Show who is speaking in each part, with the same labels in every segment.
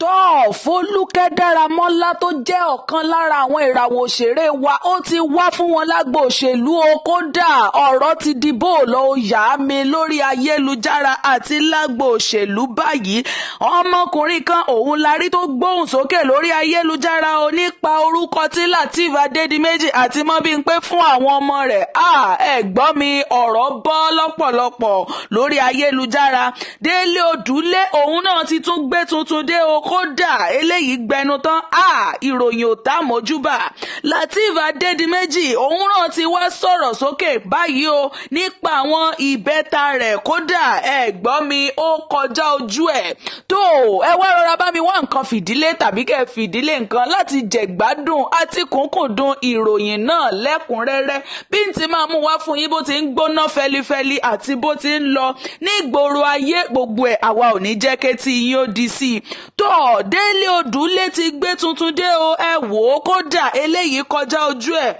Speaker 1: Tọ́ Fọlùkẹ́ Dáramọ́lá tó jẹ́ ọ̀kan lára àwọn ìràwọ̀ òṣèré wa, ó ti wá fún wọn lágbo òṣèlú o. Kódà ọ̀rọ̀ ti di bóòlọ́ ó yá mi lórí ayélujára àti lágbo òṣèlú báyìí. Ọmọkùnrin kan òun la rí tó gbóhùn sókè lórí ayélujára o nípa orúkọ tí Lateef Adédìméjì àti Mobímpé fún àwọn ọmọ rẹ̀. Ẹ gbọ́ mi, ọ̀rọ̀ bọ́ lọ́pọ̀lọpọ̀ lórí ayélujára. Délé Odùlé òun náà ti tún gbé tuntun dé o, kódà eléyìí gbẹnu tán. Ìròyìn ò tá mọ́júbà. Lateef Adédìméjì òun náà ti wá sọ̀rọ̀ sókè báyìí o nípa àwọn ìbẹ́ta rẹ̀. Kódà ẹ gbọ́ mi, ó kọjá ojú ẹ̀ tó. Ẹ wá rọra bá mi wá nǹkan fìdílé tàbí kẹ́ fìdílé nǹkan láti jẹ̀gbádùn àti kúnkùndùn ìròyìn náà lẹ́kùnrẹ́rẹ́ bí n ti máa mú wá fún yín, bó ti ń gbóná fẹlifẹli àti bó ti ń lọ nígboro ayé gbogbo ẹ̀, àwa ò ní jẹ́ kétí yín ó di sí i. Tó Délé Odùlé ti gbé tuntun dé o, ẹ wò ó, kódà eléyìí kọjá ojú ẹ̀.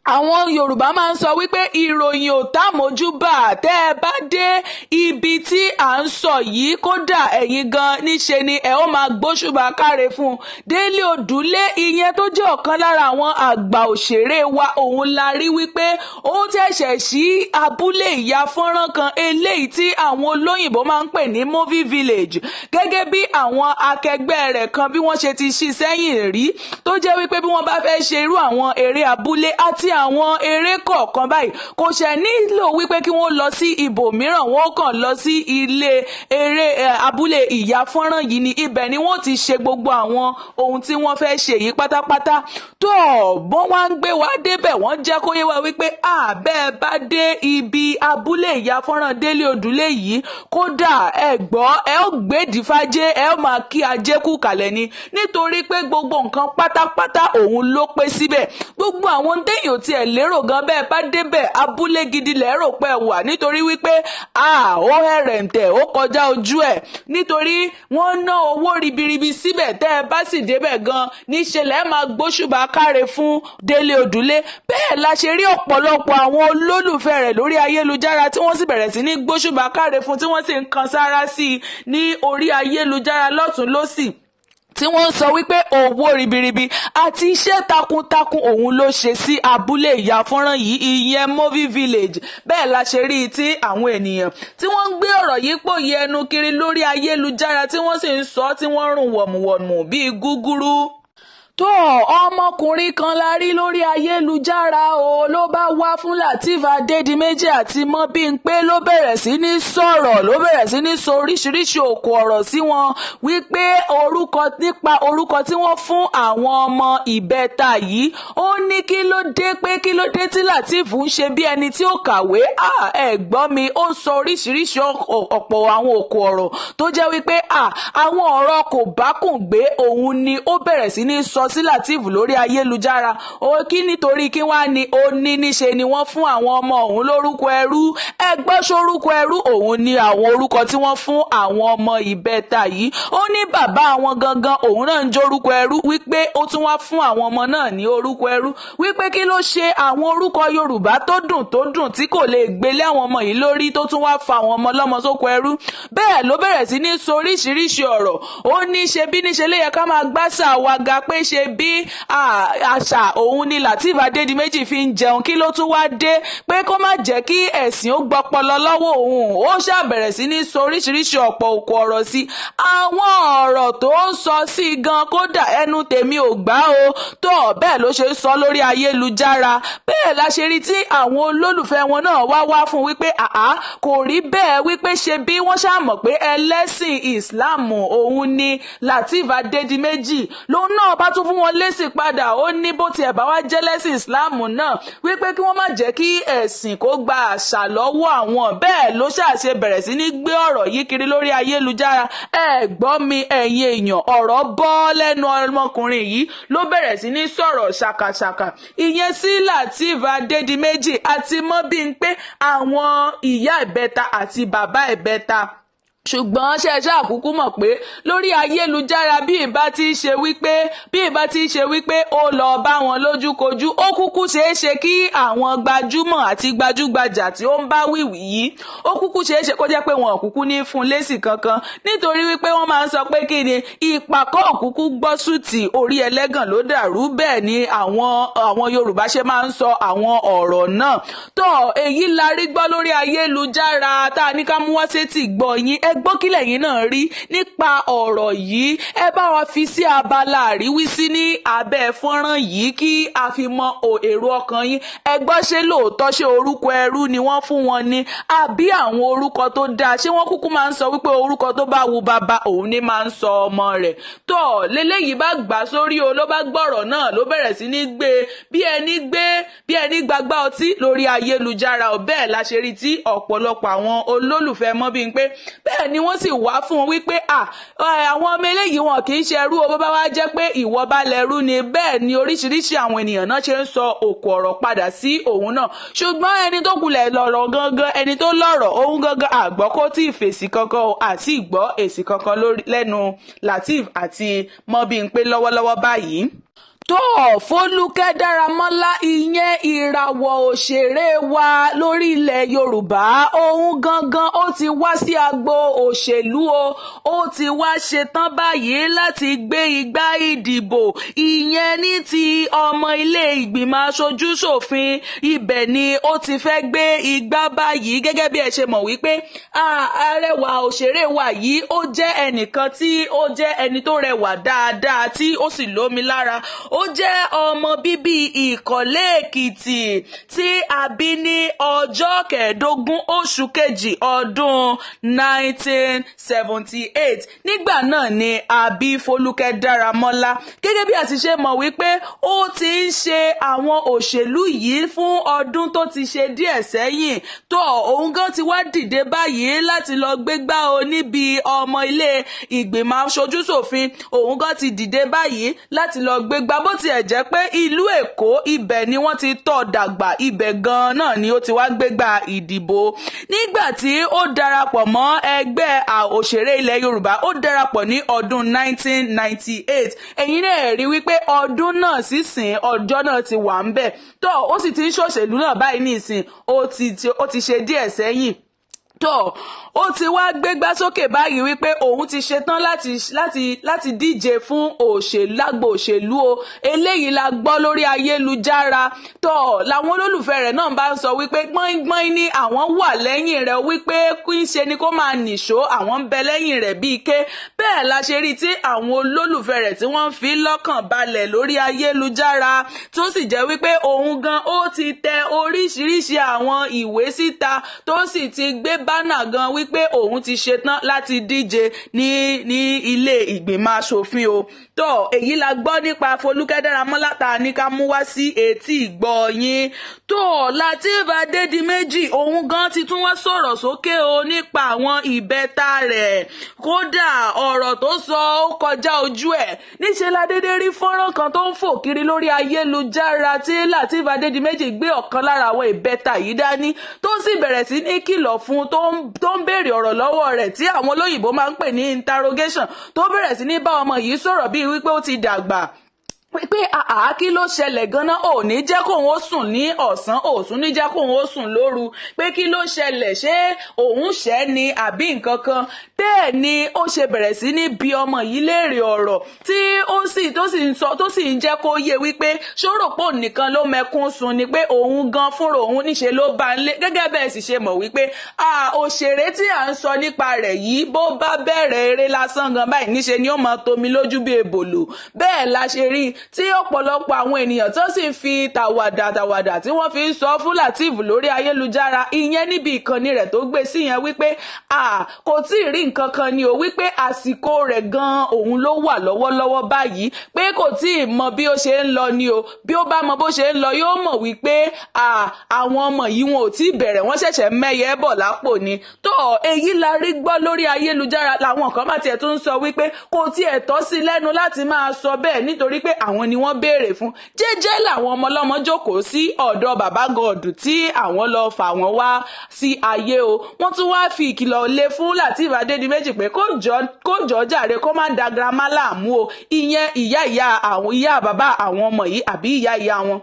Speaker 1: Àwọn Yorùbá máa ń sọ wípé ìròyìn ò tá mójúbà. Tẹ́ ẹ bá dé ibi tí à ń sọ yìí, kódà ẹ̀yin gan níṣe ni ẹ ó máa gbóṣùbà káre fún un. Délé Odùlé, ìyẹn tó jẹ́ ọ̀kan lára àwọn àgbà òṣèré wa, òun la rí wípé ó ṣẹ̀ṣẹ̀ sí abúlé ìyá fọ́nrán kan eléyìí tí àwọn olóyìnbó máa ń pè ní movie village, gẹ́gẹ́ bí àwọn akẹgbẹ́ rẹ̀ kan bí wọ́n ṣe ti ṣí sẹ́yìn rí, tó jẹ́ wípé bí wọ́n bá fẹ́ ṣe irú àwọn eré abúlé àti àwọn eré kọ̀ọ̀kan báyìí, kò ṣẹ̀ nílò wípé kí wọ́n lọ sí ibòmíràn, wọ́n kàn lọ sí ilé eré abúlé ìyá fọ́nrán yìí ni ibẹ̀ ni wọ́n ti ṣe gbogbo àwọn ohun tí wọ́n fẹ́ ṣe yìí pátápátá. Tó bọ́n wá ń gbé wá débẹ̀, wọ́n jẹ́ kó yé wa wípé àbẹ́ bá dé ibi abúlé ìyá fọ́nrán Délé Odùlé yìí, kódà ẹ gbọ́, ẹ ó gbèdì fájé, ẹ ó máa kí ajé kú kalẹ̀ ni, nítorí pé gbogbo nǹkan pátápátá òun ló pé síbẹ̀. Gbogbo àwọn téèyàn tí ẹ lérò gan, bẹ́ẹ̀ bá débẹ̀, abúlé gidi lẹ́rò pẹ́ wà, nítorí wípé ó hẹ̀rẹ̀ǹtẹ̀, ó kọjá ojú ẹ̀, nítorí wọ́n ná owó ribiribi síbẹ̀. Tẹ́ ẹ bá sì débẹ̀ gan, níṣẹ́ lẹ́ẹ̀ máa gbóṣùbà káre fún Délé Odùlé. Bẹ́ẹ̀ la ṣe rí ọ̀pọ̀lọpọ̀ àwọn olólùfẹ́ rẹ̀ lórí ayélujára tí wọ́n sì bẹ̀rẹ̀ sí ní gbóṣùbà káre fún, tí wọ́n sì ń kan sára sí i ní orí ayélujára lọ́tùn lósì, tí wọ́n ń sọ wípé owó ribiribi àti iṣẹ́ takuntakun òun ló ṣe sí abúlé ìyá fọ́nrán yìí, ìyẹn movie village. Bẹ́ẹ̀ la ṣe rí i tí àwọn ènìyàn tí wọ́n ń gbé ọ̀rọ̀ yìí pòye ẹnu kiri lórí ayélujára, tí wọ́n sì ń sọ, tí wọ́n ń rùn wọ̀mùwọ̀mù bíi gúgúrú. Tó ọmọkùnrin kan la rí lórí ayélujára o, ló bá wá fún Lateef Adédìméjì àti Mobímpé, ló bẹ̀rẹ̀ sí ní sọ̀rọ̀, ló bẹ̀rẹ̀ sí ní sọ oríṣiríṣi òkò ọ̀rọ̀ sí wọn wípé orúkọ, nípa orúkọ tí wọ́n fún àwọn ọmọ ìbẹ́ta yìí. Ó ní kí ló dé, pé kí ló dé tí Lateef ń ṣe bí ẹni tí ó kàwé? Ẹ gbọ́ mi, ó sọ oríṣiríṣi ọ̀pọ̀ àwọn òkò ọ̀rọ̀ tó jẹ́ wípé àwọn ọ̀rọ̀ kò bákùn gbé òun ni ó bẹ̀rẹ̀ sí ní sọ sí Lateef lórí ayélujára. Ó kí nítorí kí wá ní ó ní níṣe ni wọ́n fún àwọn ọmọ òun lórúkọ ẹrú. Ẹ gbọ́, sórúkọ ẹrú òun ni àwọn orúkọ tí wọ́n fún àwọn ọmọ ìbẹ́ta yìí? Ó ní bàbá àwọn gangan òun náà ń jórúkọ ẹrú, wípé ó tún wá fún àwọn ọmọ náà ní orúkọ ẹrú, wípé kí ló ṣe àwọn orúkọ Yorùbá tó dùn tó dùn tí kò lè gbélé àwọn ọmọ yìí lórí, tó tún wá fa àwọn ọmọ lọ́mọ sóko ẹrú? Bẹ́ẹ̀ ló bẹ̀rẹ̀ sí ní sọ oríṣiríṣi ọ̀rọ̀. Ó ní ṣe bí níṣe lè yẹ ká máa gbàṣà wa ga, pé ṣe bí àṣà òun ni Lateef Adédìméjì fi ń jẹun, kí ló tún wá dé pé kó má jẹ́ kí ẹ̀sìn ó gbọpọlọ lọ́wọ́ òun? Ó ṣàbẹ̀rẹ̀ sí ní sọ oríṣiríṣi ọ̀pọ̀ òkú ọ̀rọ̀ sí. Àwọn ọ̀rọ̀ tó ń sọ sí gan, kódà ẹnu tèmi ò gbà o. Tó bẹ́ẹ̀ ló ṣe ń sọ lórí ayélujára. Bẹ́ẹ̀ la ṣe rí tí àwọn olólùfẹ́ wọn náà wá wá fún wípé àá, kò rí bẹ́ẹ̀, wípé ṣe bí wọ́n ṣàmọ̀ pé ẹlẹ́sìn Ìsìláàmù òun ni Lateef Adédìméjì. Lòun náà bá tún fún wọn lésì padà. Ó ní bó tiẹ̀ bá wá jẹ́ lẹ́sìn Ìsìláàmù náà, wípé kí wọ́n má jẹ́ kí ẹ̀sìn kó gba àṣà lọ́wọ́ àwọn. Bẹ́ẹ̀ ló ṣàṣe bẹ̀rẹ̀ sí ní gbé ọ̀rọ̀ yìí kiri lórí ayélujára. Ẹ gbọ́ mi, ẹ̀yin èèyàn, ọ̀rọ̀ bọ́ lẹ́nu ọmọkùnrin yìí, ló bẹ̀rẹ̀ sí ní sọ̀rọ̀ ṣàkàṣàkà, ìyẹn sí Lateef Adédìméjì àti Mobímpé, àwọn ìyá ìbẹ́ta àti bàbá ìbẹ́ta. Ṣùgbọ́n ṣe é ṣàkúkú mọ̀ pé lórí ayélujára, bí ìbá ti ṣe wípé ó lọ bá wọn lójúkojú, ó kúkú ṣeé ṣe kí àwọn gbajúmọ̀ àti gbajúgbajà tí ó ń bá wíwì yìí, ó kúkú ṣeé ṣe kó jẹ́ pé wọn ò kúkú ní fún lésì kankan, nítorí wípé wọ́n máa ń sọ pé kí ni ìpàkọ́ òkúkú gbọ́ sùtì, orí ẹlẹ́gàn ló dàrú. Bẹ́ẹ̀ ni àwọn Yorùbá ṣe máa ń sọ àwọn ọ̀rọ̀ náà. Tó èyí la rí gbọ́ lórí ayélujára tá a ní ká mú wá sétí gbọ́ yín. Ẹ gbọ́, kílẹ̀ yín náà rí nípa ọ̀rọ̀ yìí? Ẹ bá wa fi sí abala àríwísí ní abẹ́ fọ́nrán yìí kí a fi mọ èrò ọkàn yín. Ẹ gbọ́, ṣé lóòótọ́, ṣé orúkọ ẹrú ni wọ́n fún wọn ni, àbí àwọn orúkọ tó dáa? Ṣé wọ́n kúkú máa ń sọ wípé orúkọ tó bá wu bàbá òun ni máa ń sọ ọmọ rẹ̀? Tó leléyìí bá gbà sórí o, ló bá gbọ́rọ̀ náà, ló bẹ̀rẹ̀ sí ní gbé bí ẹni gbé bí ẹni gbagbá ọtí lórí ayélujára ò. Bẹ́ẹ̀ la ṣe rí tí ọ̀pọ̀lọpọ̀ àwọn olólùfẹ́ Mọ́bímpé, bẹ́ẹ̀ ni wọ́n sì wá fún un wípé àwọn ọmọ eléyìí, wọn kì í ṣe ẹrú o, bó bá wá jẹ́ pé ìwọ bá lẹ́rú ni. Bẹ́ẹ̀ ni oríṣiríṣi àwọn ènìyàn náà ṣe ń sọ òkò ọ̀rọ̀ padà sí òun náà. Ṣùgbọ́n ẹni tó kulẹ̀ lọ̀rọ̀ gangan, ẹni tó lọ̀rọ̀ òun gangan, àgbọ́ kó tí ì fèsì kankan o, àti ìgbọ́ èsì kankan lẹ́nu Lateef àti Mọ́bímpé lọ́wọ́lọ́wọ́ báyìí. Tó Fọlúkẹ́ Dáramọ́lá, ìyẹn ìràwọ̀ òṣèré wa lórí ilẹ̀ Yorùbá, òun gangan ó ti wá sí agbo òṣèlú o. Ó ti wá ṣetán báyìí láti gbé igbá ìdìbò, ìyẹn ní ti ọmọ ilé ìgbìmọ̀ aṣojú-ṣòfin. Ibẹ̀ ni ó ti fẹ́ gbé igbá báyìí. Gẹ́gẹ́ bí ẹ ṣe mọ̀ wípé arẹwà òṣèré wa yìí, ó jẹ́ ẹnìkan tí ó jẹ́ ẹni tó rẹwà dáadáa, tí ó sì lómi lára. Ó jẹ́ ọmọ bíbí Ìkọ̀lé Èkìtì tí a bí ní ọjọ́ 15 oṣù kejì ọdún 1978. Nígbà náà ni a bí Fọlúkẹ́ Dáramọ́lá. Gẹ́gẹ́ bí a ti ṣe mọ̀ wípé ó ti ń ṣe àwọn òṣèlú yìí fún ọdún tó ti ṣe díẹ̀ sẹ́yìn, tó òun gan ti wá dìde báyìí láti lọ gbégbá o níbi ọmọ ilé ìgbìmọ̀ aṣojúṣòfin. Òun gan ti dìde báyìí láti lọ gbégbá, bó tiẹ̀ jẹ́ pé ìlú Èkó ibẹ̀ ni wọ́n ti tọ́ dàgbà, ibẹ̀ gan-an náà ni ó ti wá gbégbá ìdìbò. Nígbà tí ó darapọ̀ mọ́ ẹgbẹ́ òṣèré ilẹ̀ Yorùbá, ó darapọ̀ ní ọdún 1998. Ẹ̀yin náà rí wípé ọdún náà sísìn, ọjọ́ náà ti wà ń bẹ̀ tó, ó sì ti ń ṣòṣèlú náà báyìí nísìn, ó ti ṣe díẹ̀ sẹ́yìn tó ó ti wá gbégbá sókè báyìí wípé òun ti ṣetán láti díje fún òṣèlú, lágbo òṣèlú o. Eléyìí la gbọ́ lórí ayélujára tó làwọn olólùfẹ́ rẹ̀ náà bá ń sọ wípé gbọ́ngbọ́n ní àwọn wà lẹ́yìn rẹ̀, wípé kí ń ṣe ni kó máa nìṣó, àwọn ń bẹ lẹ́yìn rẹ̀ bíi ké. Bẹ́ẹ̀ la ṣe rí tí àwọn olólùfẹ́ rẹ̀ tí wọ́n ń fi lọ́kàn balẹ̀ lórí ayélujára, tó sì jẹ́ wípé òun gan ó ti tẹ oríṣiríṣi àwọn ìwé síta, tó sì ti gbé banner gan wípé òun ti ṣetán láti díje ní ilé ìgbìmọ̀ asòfin o. Tó èyí la gbọ́ nípa Folúkẹ́ Dáramọ́lá tá a ní ká mú wá sí etí ìgbọ́ yín. Tó Lateef Adédìméjì, òun gan ti tún wá sọ̀rọ̀ sókè o nípa àwọn ìbẹ́ta rẹ̀. Kódà ọ̀rọ̀ tó sọ, ó kọjá ojú ẹ̀. Níṣẹ́ la dédé rí fọ́nrán kan tó ń fò kiri lórí ayélujára tí Lateef Adédìméjì gbé ọ̀kan lára àwọn ìbẹ́ta yìí dání, tó sì bẹ̀rẹ̀ sí ní kìlọ̀ fún, tó ń béèrè ọ̀rọ̀ lọ́wọ́ rẹ̀, tí àwọn olóyìnbó máa ń pè ní interrogation, tó bẹ̀rẹ̀ sí ní bá ọmọ yìí sọ̀rọ̀ bíi wípé ó ti dàgbà, pé àá, kí ló ṣẹlẹ̀ gan-an? Ò ní jẹ́ kóun ó sùn ní ọ̀sán, ò tún ní jẹ́ kóun ó sùn lóru, pé kí ló ṣẹlẹ̀? Ṣé òun ṣẹ́ ni àbí nǹkan kan? Bẹ́ẹ̀ ni ó ṣe bẹ̀rẹ̀ sí ní bi ọmọ yìí léèrè ọ̀rọ̀, tí ó sì tó sì ń sọ, tó sì ń jẹ́ kó yé wípé ṣórò pò nìkan ló mẹkún sun ni, pé òun gan fúnra òun níṣe ló bá ń lé. Gẹ́gẹ́ bẹ́ẹ̀ sì ṣe mọ̀ wípé òṣèré tí à ń sọ nípa rẹ̀ yìí, bó bá bẹ̀rẹ̀ eré lásán gan báyìí, níṣe ni ó máa tomi lójú bí ebòlò. Bẹ́ẹ̀ la ṣe rí tí ọ̀pọ̀lọpọ̀ àwọn ènìyàn tó sì fi tàwàdà tàwàdà tí wọ́n fi ń sọ fún Lateef lórí ayélujára, ìyẹn níbi ìkànnì rẹ̀ tó gbé sí yẹn, wípé kò tí ì rí nǹkan kan ni o, wípé àsìkò rẹ̀ gan òun ló wà lọ́wọ́lọ́wọ́ báyìí, pé kò tí ì mọ bí ó ṣe ń lọ ni o. Bí ó bá mọ bó ṣe ń lọ, yóò mọ̀ wípé àwọn ọmọ yìí, wọn ò tí ì bẹ̀rẹ̀, wọ́n ṣẹ̀ṣẹ̀ mẹ́yẹ bọ̀ lápò ni. Tó èyí la rí gbọ́ lórí ayélujára. Làwọn kan bá tiẹ̀ tún sọ wípé kò tiẹ̀ tọ́ sí lẹ́nu láti máa sọ bẹ́ẹ̀, nítorí pé Àwọn ni wọ́n béèrè fún. Jẹ́jẹ́ làwọn ọmọ ọlọ́mọ jókòó sí ọ̀dọ̀ bàbá gọ̀ọ̀dù tí àwọn lọ fà wọ́n wá sí ayé o. Wọ́n tún wá fi ìkìlọ̀ lé fún Lateef Adédìméjì pé kó jọ jàre, kó má da grandma láàmú o. Ìyẹn ìyá ìyá àwọn, ìyá bàbá àwọn ọmọ yìí, àbí ìyá ìyá wọn,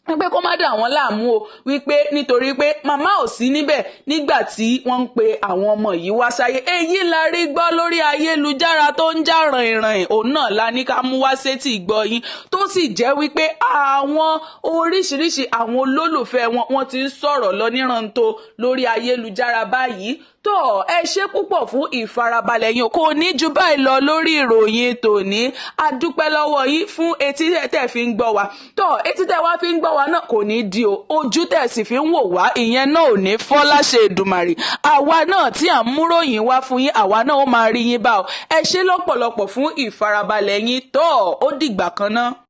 Speaker 1: wípé kó má dà wọ́n láàmú o, wípé nítorí pé màmá ò sí níbẹ̀ nígbà tí wọ́n ń pe àwọn ọmọ yìí wá sáyé. Èyí la rí gbọ́ lórí ayélujára tó ń jà ràìnràìn. Òun náà la ní ká mú wá sétí ìgbọ́ yín, tó sì jẹ́ wípé àwọn oríṣiríṣi àwọn olólùfẹ́ wọn, wọ́n ti ń sọ̀rọ̀ lọ níranto lórí ayélujára báyìí. Tó, ẹ ṣe púpọ̀ fún ìfarabalẹ̀ yín. Kò ní ju báyìí lọ lórí ìròyìn tòní. A dúpẹ́ lọ́wọ́ yín fún etí tẹ̀ fi ń gbọ́ wa. Tó, etí tẹ̀ wá fi ń gbọ́ wa náà kò ní di o. Ojú tẹ̀ sì fi ń wò wá, ìyẹn náà ò ní fọ́ láṣẹ Èdùmàrè. Àwa náà tí à ń múròyìn wá fún yín, àwa náà ó máa rí yín bá o. Ẹ ṣe lọ́pọ̀lọpọ̀ fún ìfarabalẹ̀ yín. Tó, ó dìgbà kan náà.